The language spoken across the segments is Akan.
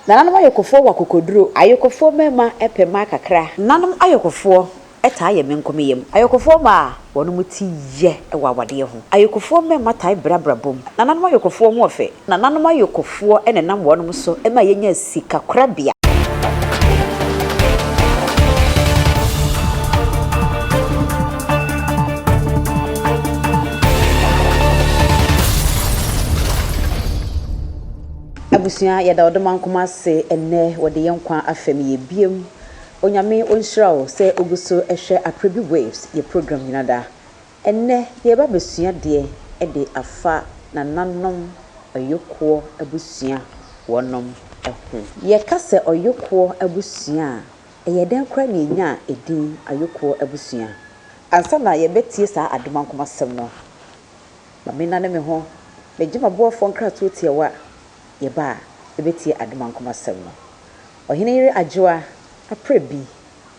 Nananom ayɔkofoɔ wɔ akokoduro. Ayɔkofoɔ mmarima pɛ mmaa kakra. Nananom ayɔkofoɔ taa yɛ menkomeyam. Ayɔkofoɔ mmaa, wɔnom ti yɛ wɔ awadeɛ ho. Ayɔkofoɔ mmarima tae bra abrabɔ mu. Nananom ayɔkofoɔ ho ɔfɛ. Nananom ayɔkofoɔ na ɛnam wɔnom so ma yɛnya sikakorabea. Abusua yɛda Ɔdomankoma ase ɛnnɛ wɔde yɛn nkwa afɛm yɛ biom Onyame ɔnhyira wo sɛ wogu so hwɛ Aprebi Waves yɛ program nyina da Ɛnnɛ yɛreba abɛsua deɛ de afa nananom ɔyokoɔ abusua wɔnom ho. Yɛka sɛ ɔyokoɔ abusua a ɛyɛ dɛn koraa na yɛnyaa ɛdin ayokoɔ abusua? Ansa na yɛbɛtie saa Adomankoma asɛm no Ma mennane me ho megye m'aboafoɔ nkratoɔ tiawa Yɛba a, yɛbɛtie adomankomasɛm no. Ɔhene yere Adwoa Aprɛ bi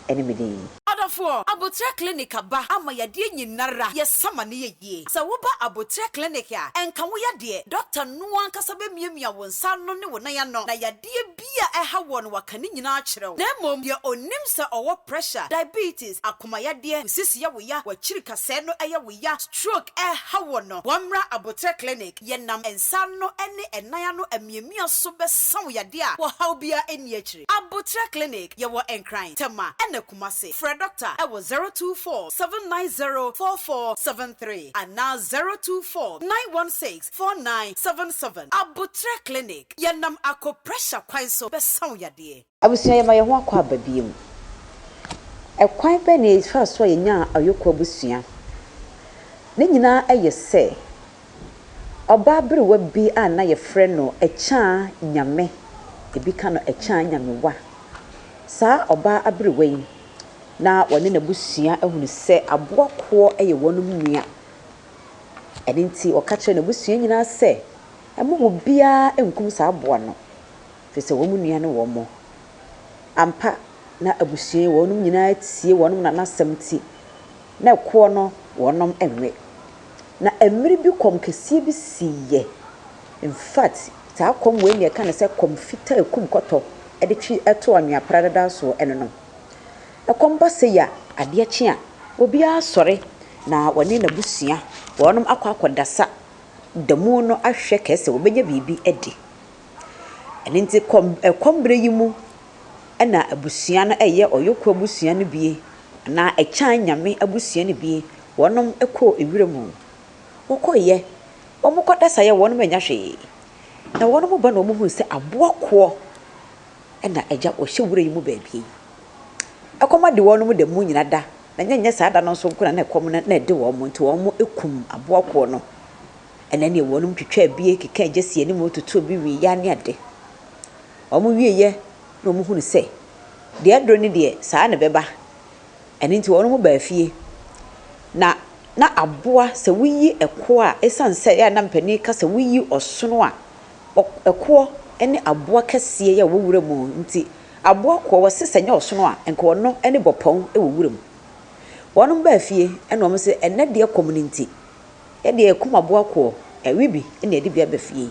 ne me din. Ɔdɔfoɔ, Aboterɛ Clinic aba ama yadeɛ nyinara yɛsa ma no yɛ yie. Sɛ woba Aboterɛ Clinic a, ɛnka wo yadeɛ. Dɔkta no ankasa bɛmiamia wo nsa ano ne wo nan ano na yadeɛ bi a ɛha woɔ no waka ne nyinaa akyerɛ wo. Na mmom deɛ ɔnim sɛ ɔwɔ pressure, diabetes, akoma yadeɛ, wo sisi yɛ wo ya, w'akyiri kasɛɛ no yɛ wo ya, stroke ɛha woɔ no, wɔmmra Aboterɛ Clinic. Yɛnam nsa ano ne ɛnan ano amiamia so bɛsa wo yadeɛ a ɔhaw biara nni akyire. Aboterɛ Clinic, yɛwɔ Nkran, Tema ɛna Kumasi. Frɛ dɔkta ɛwɔ 024 790 4473 anaa 024 916 4977. Aboterɛ Clinic, yɛnam akopressure kwan so bɛsa wo yadeɛ. Abusua yɛma yɛn ho akɔ aba bio. Ɛkwan bɛn na yɛfaa so a yɛnyaa Ayoko abusua? Ne nyinaa yɛ sɛ, ɔbaa aberewa bi a na yɛfrɛ no Akyaa Nyame, ebi ka no Akyaa Nyamewa. Saa ɔbaa aberewa yi, na ɔne n'abusua ahunu sɛ aboa koɔ yɛ wɔn nua. Ɛno nti ɔka kyerɛɛ n'abusua nyinaa sɛ, mma obiara nkum saa aboa no. Ɛfiri sɛ wɔn nua ne wɔn. Ampa, na abusua yi wɔnom nyinaa tie wɔnom nana asɛm nti, na ɛkoɔ no wɔnom nwe. Na mmere bi kɔm kɛseɛ bi siiɛ. In fact, saa kɔm wei na yɛka no sɛ kɔm fitaa ɛkum kɔtɔ de twe to anwea pradada soɔ ɛno no. Ɛkɔm ba sei a, adeɛ kye a, obiara sɔre na wɔne n'abusua wɔnom akɔ akɔdasa da mu no ahwɛ kɛsɛ wɔbɛnya biribi adi. Ɛno nti kɔm ɛkɔm berɛ yi mu na abusua no ɛyɛ Ɔyoko abusua no bie anaa Ɛkyan Nyame abusua no bie wɔnom kɔɔ ewira mu. Wɔkɔeɛ, wɔn kɔ dasaeɛ wɔnom annya hwee. Na wɔnom ba na wɔn hunu sɛ aboa koɔ na agya ɔhyɛ wura yi mu baabi yi. Ɛkɔm ade wɔnom da mu nyina da na nyɛ nyɛ saa da no nso nko na na ɛkɔm no na ɛde wɔn nti wɔn kum aboa koɔ no. Ɛnɛ neɛ wɔnom twitwaa bie kekaa gya sii anim totoo bi wieɛ ne ade. Wɔn wieɛ na wɔn hunu sɛ deɛ aduro no deɛ saa na ɛbɛba. Ɛno nti wɔnom baa fie. Na na aboa sɛ woyi ɛkoɔ a ɛsiane sɛ yɛ a na mpanin ka sɛ woyi ɔsono a ɛkoɔ ne aboa kɛseɛ yɛ wɔ wura mu nti aboa koɔ wɔse sɛ nyɛ ɔsono a nka ɔno ne bɔpɔn wɔ wura mu. Wɔnom baa fie ɛna wɔn se ɛnɛ deɛ kɔm no nti Yɛdeɛ yɛkum aboa koɔ, ɛwe bi na yɛde bi aba fie.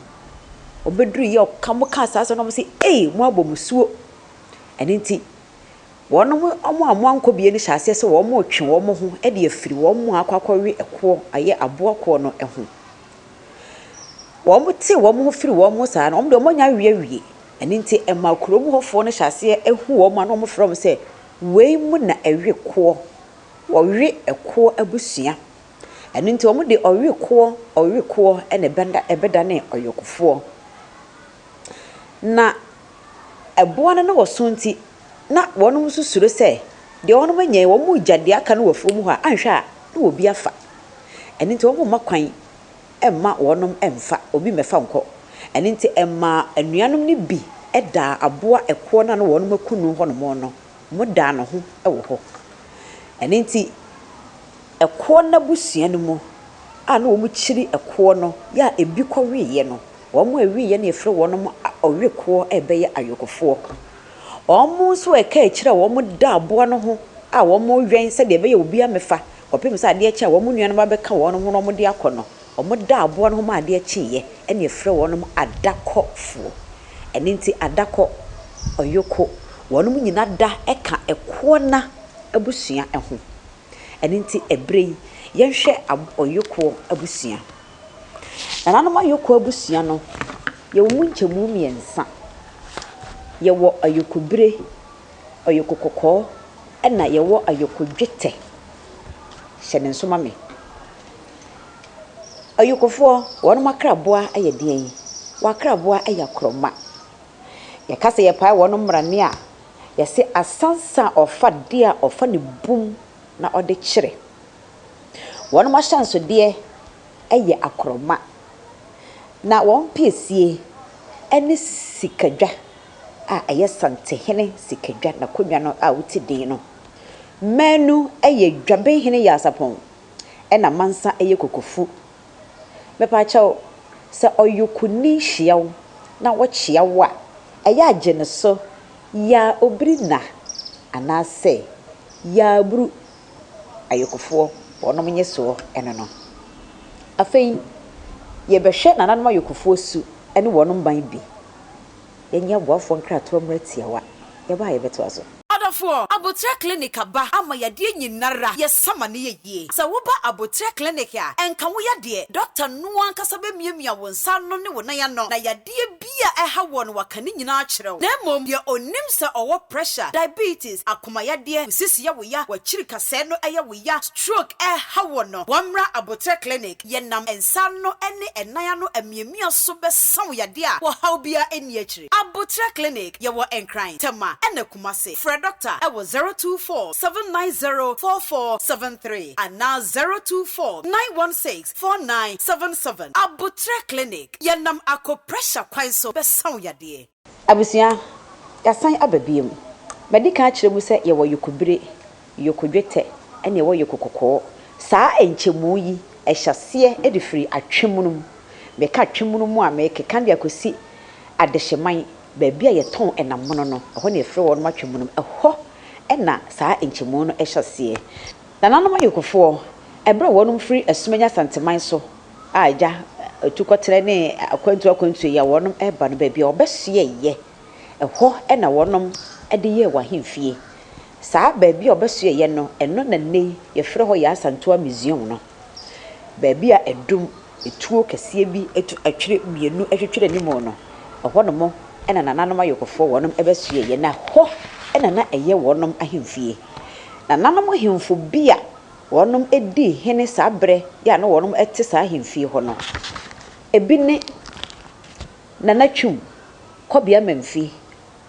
Wɔbɛduru yɛ ɔka mo kaa saa asɛm no wɔn se ei mo abɔ musuo. Ɛno nti wɔn wɔn a wɔankɔ bie no hyɛ aseɛ sɛ wɔn retwe wɔn ho de afiri wɔn a akɔ akɔwe ɛkoɔ ayɛ aboa koɔ no ho. Wɔn te wɔn ho firi wɔn ho saa no wɔn deɛ wɔn anya awe awie. Ɛno nti ɛma kurom hɔfoɔ no hyɛ aseɛ hu wɔn a na wɔfrɛ wɔn sɛ wei mu na ɛwe koɔ, wɔwe ɛkoɔ abusua. Ɛno nti wɔde ɔwekoɔ ɔwekoɔ na ɛbɛda ɛbɛdanee ɔyokofoɔ. Na ɛboɔ no na wɔso nti, na wɔn nso suro sɛ deɛ wɔn anya yi, wɔregya deɛ aka no wɔ afuom hɔ a, anhwɛ a na obi afa. Ɛno nti wɔmma kwan mma wɔn mfa, obi mmɛfa nkɔ. Ɛno nti ɛmaa anuanom no bi daa aboa ɛkoɔ no a na wɔn aku no hɔnom no, wɔdaa ne ho wɔ hɔ. Ɛno nti Ɛkoɔ no abusua no mu a na wɔkyiri ɛkoɔ no yɛ a ebi kɔweeɛ no, wɔn a ɛweeɛ no yɛfrɛ wɔn ɔwekoɔ a ɛbɛyɛ ayokofoɔ. Wɔn nso a ɛka akyire a wɔda aboa no ho a wɔwɛn sɛdeɛ ɛbɛyɛ obi ammɛfa kɔpem sɛ adeɛ kye a wɔn nuanom abɛka wɔn ho na wɔde akɔ no, wɔda aboa no ho ma adeɛ kyeeɛ na yɛfrɛ wɔn adakɔfoɔ. Ɛno nti Adakɔ, Ɔyoko, wɔnom nyina da ka Ɛkoɔna abusua ho. Ɛno nti ɛberɛ yi, yɛnhwɛ Ɔyokoɔ abusua. Nananom Ayokoɔ abusua no, yɛwɔ mu nkyɛmu mmiɛnsa. Yɛwɔ Ayokobire, Ɔyoko kɔkɔɔ, ɛna yɛwɔ Ayoko dwetɛ. Hyɛ ne nso ma me. Ayokofoɔ, wɔnom akraboa yɛ deɛn? Wɔn akraboa yɛ akorɔma. Yɛka sɛ yɛpae wɔnom mmrane a, yɛse asansa a ɔfa deɛ a ɔfa ne bum na ɔde kyerɛ. Wɔnom ahyɛnsodeɛ yɛ akorɔma, na wɔn piesie ne sikadwa a ɛyɛ Santehene sikadwa, n'akonnwa no a wote din no. Manu yɛ Dwabenhene Nyansapɔn ɛna Mansa yɛ Kokofu. Mepaakyɛw, sɛ ɔyokoni hyia wo na ɔkyea wo a, ɛyɛ a gye no so, Yaa Obiri na anaasɛ Yaa Buru. Ayokofoɔ, wɔnom nye soɔ ɛno no. Afei, yɛbɛhwɛ nananom ayokofoɔ su ne wɔnom ban bi. Yɛnyɛ aboafoɔ nkratoɔ mmerɛ tiawa, yɛba a yɛbɛtoa so. Adɔfoɔ, Aboterɛ Clinic aba ama yadeɛ nyinara yɛ sa ma no yɛ yie. Sɛ wo ba Aboterɛ Clinic a, ɛnka wo yadeɛ. Dɔkta no ankasa bɛmiamia wo nsa ano ne wo nan ano na yadeɛ bi a ɛha woɔ no waka ne nyinaa akyerɛ wo. Na mmom deɛ ɔnim sɛ ɔwɔ pressure, diabetes, akoma yadeɛ, wo sisi yɛ wo ya, w'akyiri kasɛɛ no yɛ wo ya, stroke ɛha woɔ no, wɔmmra Aboterɛ Clinic. Yɛnam nsa ano ne ɛnan ano amiamia so bɛsa wo yadeɛ a ɔhaw biara nni akyire. Aboterɛ Clinic, yɛwɔ Nkran, Tema, ɛna Kumasi. Frɛ dɔkta wɔ 024 790 4473 anaa 024 916 4977. Aboterɛ Clinic, yɛnam akoprɛhya kwan so bɛsa wo yadeɛ. Abusua, yɛasan aba biom. Madi kan akyerɛ mu sɛ yɛwɔ yokobire, yokodwetɛ, ɛna yɛwɔ yokokɔkɔɔ. Saa nkyɛmu yi, ɛhyɛ aseɛ de firi atwemono mu. Meka atwemono mu a, merekeka de akɔsi Adehyeman, baabi a yɛtɔn ɛnam mono no, ɛhɔ na yɛfrɛ wɔnom atwemono. Ɛhɔ na saa nkyɛmu no hyɛ aseɛ. Nananom ayokofoɔ, ɛberɛ a wɔnom firi Asumanya Asanteman so a agya atukɔterɛ ne akwantuo akwantuo yi a wɔnom reba no, baabi a wɔbɛsoɛeɛ, ɛhɔ na wɔnom de yɛɛ wɔn ahemfie. Saa baabi a wɔbɛsoɛeɛ no, ɛno na nnɛ yi yɛfrɛ hɔ Yaa Asantewaa Museum no. Baabi a ɛdum tuo kɛseɛ bi tu atwere mmienu twetwere anim no, ɛhɔnom na nananom ayɔkofoɔ wɔnom bɛsoɛeɛ, na ɛhɔ na na ɛyɛ wɔnom ahemfie. Nananom ahemfo bi a wɔnom dii hene saa berɛ yi a na wɔnom te saa ahemfie hɔ no, ebi ne Nana Twum, Kɔbea Mamfi,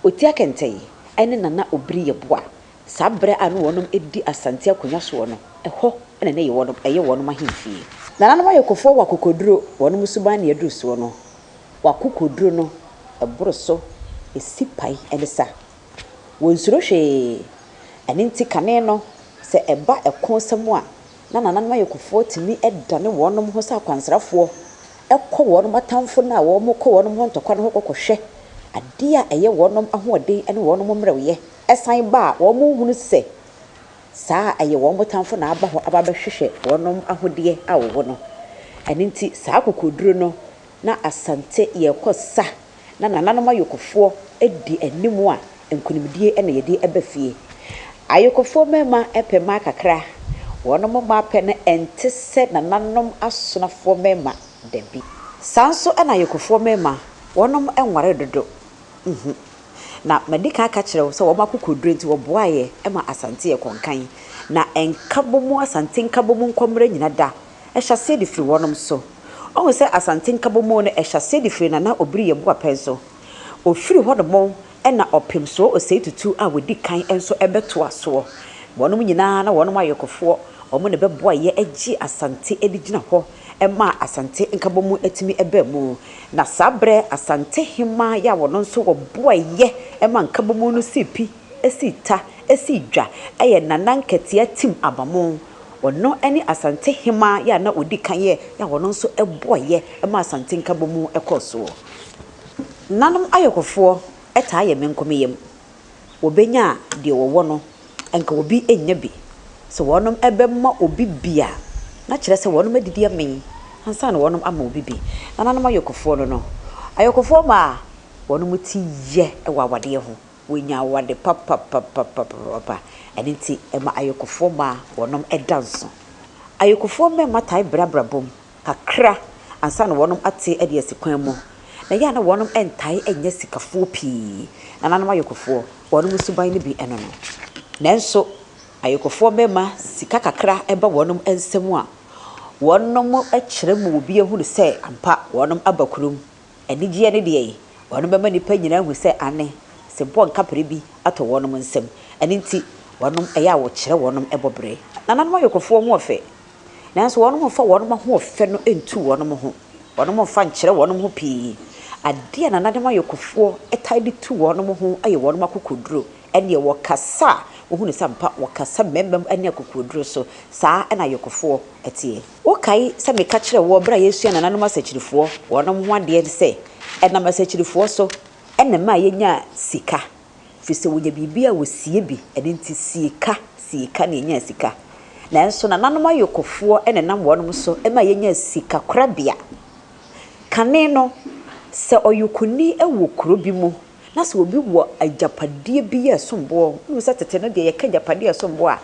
Oti Akɛntɛn ne Nana Obiri Yeboah. Saa berɛ a na wɔnom di Asante akonwa soɔ no, ɛhɔ na na ɛyɛ wɔnom ahemfie. Nananom ayɔkofoɔ wɔ akokoduro, wɔnom suban ne aduru soɔ no, wɔ akokoduro no ɛboro so, ɛsi pae ne sa. Wɔnsuro hwee, ɛno nti kane no, sɛ ɛba ɛko sɛm a, na nananom ayɔkofoɔ tumi dane wɔnom ho sɛ akwansrafoɔ kɔ wɔnom atamfo no a wɔkɔ wɔnom hɔ ntɔkwa no hɔ kɔkɔhwɛ adeɛ a ɛyɛ wɔnom ahoɔden ne wɔnom mmerɛwyɛ. Ɛsan ba a, wɔhunu sɛ saa a ɛyɛ wɔn tamfo na aba hɔ aba abɛhwehwɛ wɔn ahodeɛ a wɔwɔ no. Ɛno nti, saa akokoɔduro no, na Asante yɛrekɔ sa, na nananom ayokofoɔ di anim a, nkunimdie na yɛde ba fie. Ayokofoɔ mmarima pɛ mmaa kakra, wɔn mmaa pɛ no nte sɛ nananom asonafoɔ mmarima, dabi. Saa nso na ayokofoɔ mmarima, wɔn nware dodo. Nhu. Na madi kan aka akyerɛ wo sɛ wɔn akokoduro nti wɔboaeɛ ma Asante yɛ kɔnkan. Na Nkabomu, Asante Nkabomu nkɔmmrɛ nyina da, ɛhyɛ aseɛ de firi wɔnom so. Woahu sɛ Asante Nkabomu no ɛhyɛ aseɛ de firi Nana Obiri Yeboah pɛn so. Ɔfiri hɔ nom na Ɔpemsoɔ Osei Tutu a ɔdi kan nso bɛtoa soɔ. Wɔnom nyinaa na wɔnom ayɔkofoɔ, wɔn na ɛbɛboaeɛ gye Asante de gyina hɔ maa Asante Nkabomu tumi baa mu. Na saa berɛ Asante hemaa yi a ɔno nso ɔboaeɛ ma Nkabomu no sii pi, sii ta, sii dwa yɛ Nana Nkatia Tim Abamo. Ɔno ne Asante hemaa yi a na ɔdi kan yɛ a ɔno nso boaeɛ ma Asante Nkabomu kɔɔ soɔ. Nanom ayɔkofoɔ taa yɛ menkomeyam. Wɔbɛnya a, deɛ wɔwɔ no, nka obi nnya bi. Sɛ wɔnom bɛma obi bi a, na kyerɛ sɛ wɔnom adidi amee ansa na wɔnom ama obi bi. Nananom ayɔkofoɔ no no, ayɔkofoɔ mmaa, wɔnom ti yɛ wɔ awadeɛ ho. Wɔnya awade papapapapapa. Ɛno nti ɛma ayɔkofoɔ mmaa wɔnom da nso. Ayɔkofoɔ mmarima tae brɛ abrabɔ mu kakra ansa na wɔnom ate de asi kwan mu. Na ɛyɛ a na wɔnom ntae nyɛ sikafoɔ pii. Nananom ayɔkofoɔ, wɔnom suban no bi ne no. Nanso ayɔkofoɔ mmarima sika kakra ba wɔnom nsam a, wɔnom kyerɛ ma obi ahunu sɛ ampa wɔnom aba kurom. Anigyeɛ ne deɛ, wɔnom bɛma nnipa nyinaa ahu sɛ aane, sebɔ nkaprɛ bi atɔ wɔnom nsam. Ɛno nti wɔnom ɛyɛ a wɔkyerɛ wɔnom bɔberɛ. Nananom ayɔkofoɔ ho ɔfɛ, nanso wɔnom mfa wɔnom ahoɔfɛ no ntu wɔnom ho. Wɔnom mfa nkyerɛ wɔnom ho pii. Adeɛ a nananom ayɔkofoɔ taa de tu wɔnom ho yɛ wɔnom akokoduro. Ɛnneɛ wɔkasa a, wohunu sɛ ampa wɔkasa mmɛmma mu ne akokoɔduro so. Saa na ayɔkofoɔ teɛ. Wokae sɛ meka kyerɛɛ woɔ berɛ a yɛresua nananom asakyirifoɔ wɔnom ho adeɛ sɛ, ɛnam asakyirifoɔ so na ɛmaa yɛnyaa sika, ɛfiri sɛ wɔnya biribi a wɔsie bi, ɛno nti sieka, sieka na yɛnyaa sika. Nanso nananom ayɔkofoɔ na ɛnam wɔnom so maa yɛnyaa sikakorabea. Kane no, sɛ ɔyɔkoni wɔ kuro bi mu na sɛ obi wɔ agyapadeɛ bi a ɛsom boɔ, wonim sɛ tete no deɛ yɛka agyapadeɛ a ɛsom boɔ a,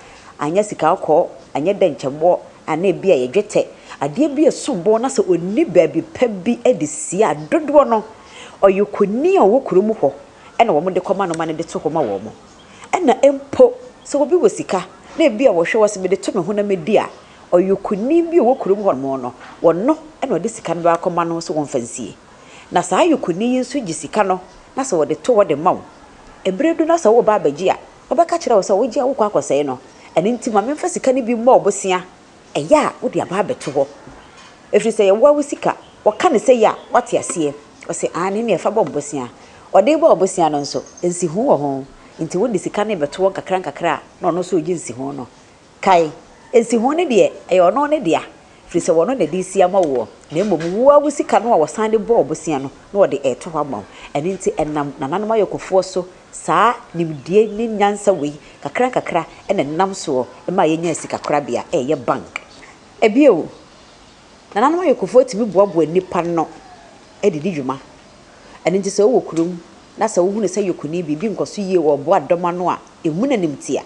anyɛ sika kɔkɔɔ, anyɛ dɛnkyɛmmoɔ, anaa ebi a ɛyɛ dwetɛ, adeɛ bi a ɛsom boɔ na sɛ ɔnni baabi pa bi de sie a, dodoɔ no, ɔyɔkoni a ɔwɔ kurom hɔ na wɔde kɔma no ma no de to hɔ ma wɔn. Ɛna mpo sɛ obi wɔ sika na ebi a wɔhwɛ wɔ sɛ mede to me ho na medi a, ɔyɔkoni bi a ɔwɔ kurom hɔ no, ɔno na ɔde sika no bɛakɔma no sɛ wɔmfa nsie. Na saa yɔkoni yi nso gye sika no na sɛ ɔde to hɔ de ma wo. Ɛberɛ du na sɛ woreba abɛgye a, ɔbɛka kyerɛ wo sɛ wogye a wokɔ akɔsɛe no. Ɛno nti ma memfa sika no bi mmɔ wo bosea. Ɛyɛ a wode aba abɛto hɔ. Ɛfiri sɛ ɛyɛ wo ara wo sika. Wɔka no sei a, woate aseɛ. Ɔse aane neɛ fa bɔ me bosea. Ɔde rebɔ wo bosea no nso, nsiho wɔ ho. Nti wode sika no rebɛto hɔ nkakrankakra a, na ɔno nso regye nsiho no. Kae, nsiho no deɛ, ɛyɛ ɔno ne dea, ɛfiri sɛ ɔno na ɛde resi ama woɔ, na mmom wo ara wo sika no a wɔsan de bɔɔ bosea no na ɔde reto hɔ ama wo. Ɛno nti, ɛnam nananom ayɔkofoɔ so, saa nimdeɛ ne nyansa wei, kakrankakra na ɛnam soɔ maa yɛnyaa sikakorabea a ɛyɛ bank. Bio, nananom ayɔkofoɔ tumi boaboa nnipa ano de di dwuma. Ɛno nti sɛ wowɔ kurom na sɛ wohunu sɛ yɔkoni biribi nkɔ so yie wɔ ɔboa dɔm ano a, ɛmmu no animtia.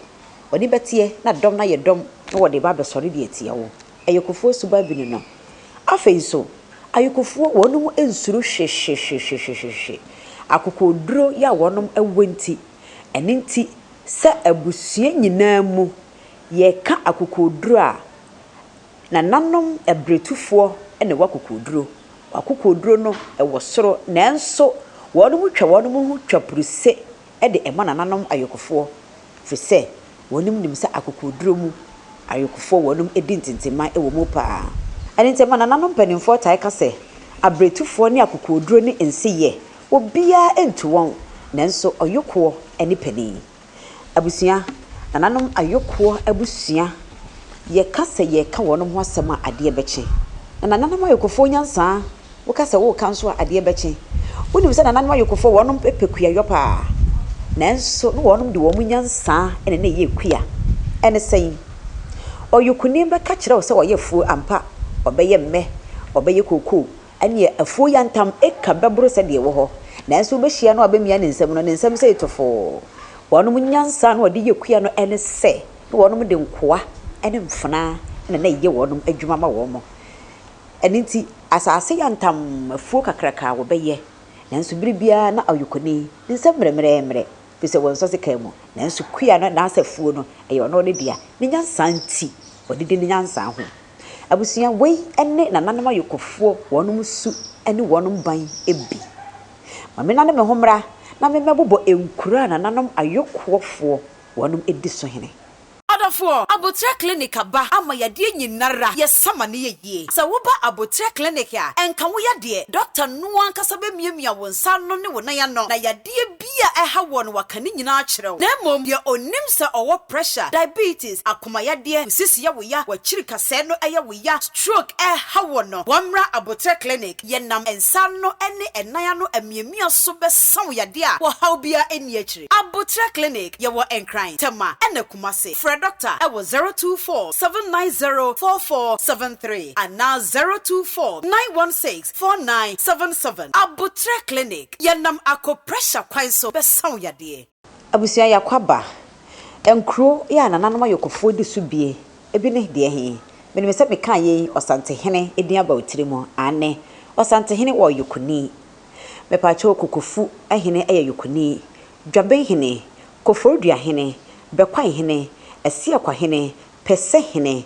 W'ani bɛteɛ na dɔm no ayɛ dɔm na wɔde reba abɛsɔre de atia wo. Ayɔkofoɔ suban bi ne no. Afei nso, ayɔkofoɔ wɔnom nsuro hwehwehwehwehwehwe. Akokoɔduro yɛ a wɔnom wɔ nti. Ɛno nti sɛ abusua nyinaa mu yɛreka akokoɔduro a, nananom abiretufoɔ na ɛwɔ akokoɔduro. Wɔn akokoɔduro no wɔ soro nanso wɔnom twa wɔnom ho twa puruse de ma nananom ayɔkofoɔ, ɛfiri sɛ wɔnom nim sɛ akokoɔduro mu ayɔkofoɔ wɔnom di ntentenman wɔ mu pa ara. Ɛno nti ɛma nananom mpanimfoɔ tae ka sɛ, abiretufoɔ ne akokoɔduro ne nseyɛ, obiara ntu wɔn, nanso ɔyokoɔ ne panin. Abusua, nananom ayokoɔ abusua, yɛka sɛ yɛreka wɔnom ho asɛm a adeɛ bɛkye. Na nananom ayokofoɔ nyansaa, woka sɛ woreka nso a adeɛ bɛkye. Wonim sɛ nananom ayokofoɔ wɔnom pɛ kuayɔ paa. Nanso na wɔnom de wɔn nyansaa na na ɛyɛ kua. Ɛne sɛn? Ɔyokoni bɛka kyerɛ wo sɛ ɔyɛ afuo ampa, ɔbɛyɛ mmɛ, ɔbɛyɛ kookoo, Ɛnneɛ afuo yantam eka bɛboro sɛdeɛ ɛwɔ hɔ. Nanso wobɛhyia no a ɔbɛmia ne nsam no, ne nsam sei tofoo. Wɔnom nyansa a na wɔde yɛ kua no ne sɛ, na wɔnom de nkoa ne mfenaa na na ɛyɛ wɔnom adwuma ma wɔn. Ɛno nti, asase yantam afuo kakraka a wɔbɛyɛ, nanso bere biara na ɔyokoni, ne nsam mmerɛmmerɛmmerɛ, ɛfiri sɛ wɔnsɔ sekan mu. Nanso kua no anaasɛ afuo no, ɛyɛ ɔno ne dea. Ne nyansa nti, ɔde di ne nyansa ho. Abusua wei ne nananom ayokofoɔ wɔnom su ne wɔnom ban bi. Ma me nane me ho mmra na me mmɛbobɔ nkuro a nananom ayokoɔfoɔ wɔnom di so hene. Ɔdɔfoɔ, Aboterɛ Clinic aba ama yadeɛ nyinara yɛ sa ma no yɛ yie. Sɛ wo ba Aboterɛ Clinic a, ɛnka wo yadeɛ. Dɔkta no ankasa bɛmiamia wo nsa ano ne wo nan ano na yadeɛ bi a ɛha woɔ no waka ne nyinaa akyerɛ wo. Na mmom deɛ ɔnim sɛ ɔwɔ pressure, diabetes, akoma yadeɛ, wo sisi yɛ wo ya, w'akyiri kasɛɛ no yɛ wo ya, stroke ɛreha wo no, wɔmmra Aboterɛ Clinic. Yɛnam nsa ano ne ɛnan ano amiamia so bɛsa wo yadeɛ a ɔhaw biara nni akyire. Aboterɛ Clinic, yɛwɔ Nkran, Tema ɛna Kumasi. Frɛ dɔkta wɔ. 024 790 4473 anaa 024 916 4977. Aboterɛ Clinic, yɛnam acupressure kwan so bɛsa wo yadeɛ. Abusua Yakwaba, nkuro yɛ a nananom ayɔkofoɔ di so bie, ebi ne deɛ he? Menim sɛ mekaa yei Ɔsantehene din aba wo tiri mu, aane, Ɔsantehene wɔ Ɔyɔkoni. Mepaakyɛw Kokofu hene yɛ Yɔkoni, Dwaben hene, Koforidua hene, Bɛkwae hene, Asiakwa hene, Pɛsɛ hene,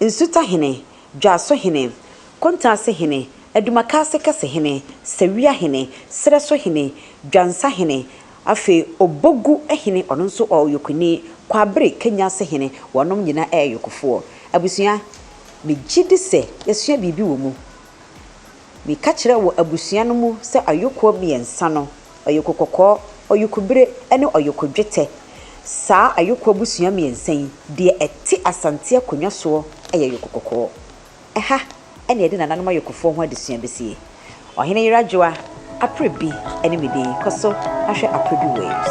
Nsuta hene, Dwaso hene, Kontaase hene, Adumakaase kɛse hene, Sawia hene, Serɛso hene, Dwansa hene, afei Obogu hene ɔno nso ɔyɛ Yɔkoni, Kwabere Kenyase hene, wɔnom nyina yɛ Yɔkofoɔ. Abusua, megye di sɛ yɛasua biribi wɔ mu. Meka kyerɛɛ wɔ abusua no mu sɛ ayokoɔ mmiɛnsa no, ɔyoko kɔkɔɔ, ɔyoko bire ne ɔyoko dwetɛ. Saa ayokoɔ abusua mmiɛnsa yi, deɛ ɛte Asante akonnwa soɔ yɛ ayoko kɔkɔɔ. Ɛha na yɛde nananom ayokofoɔ ho adesua bɛsie. Ɔhene Yere Adwoa, Aprebi ne me din. Kɔ so na hwɛ Aprebi Waves.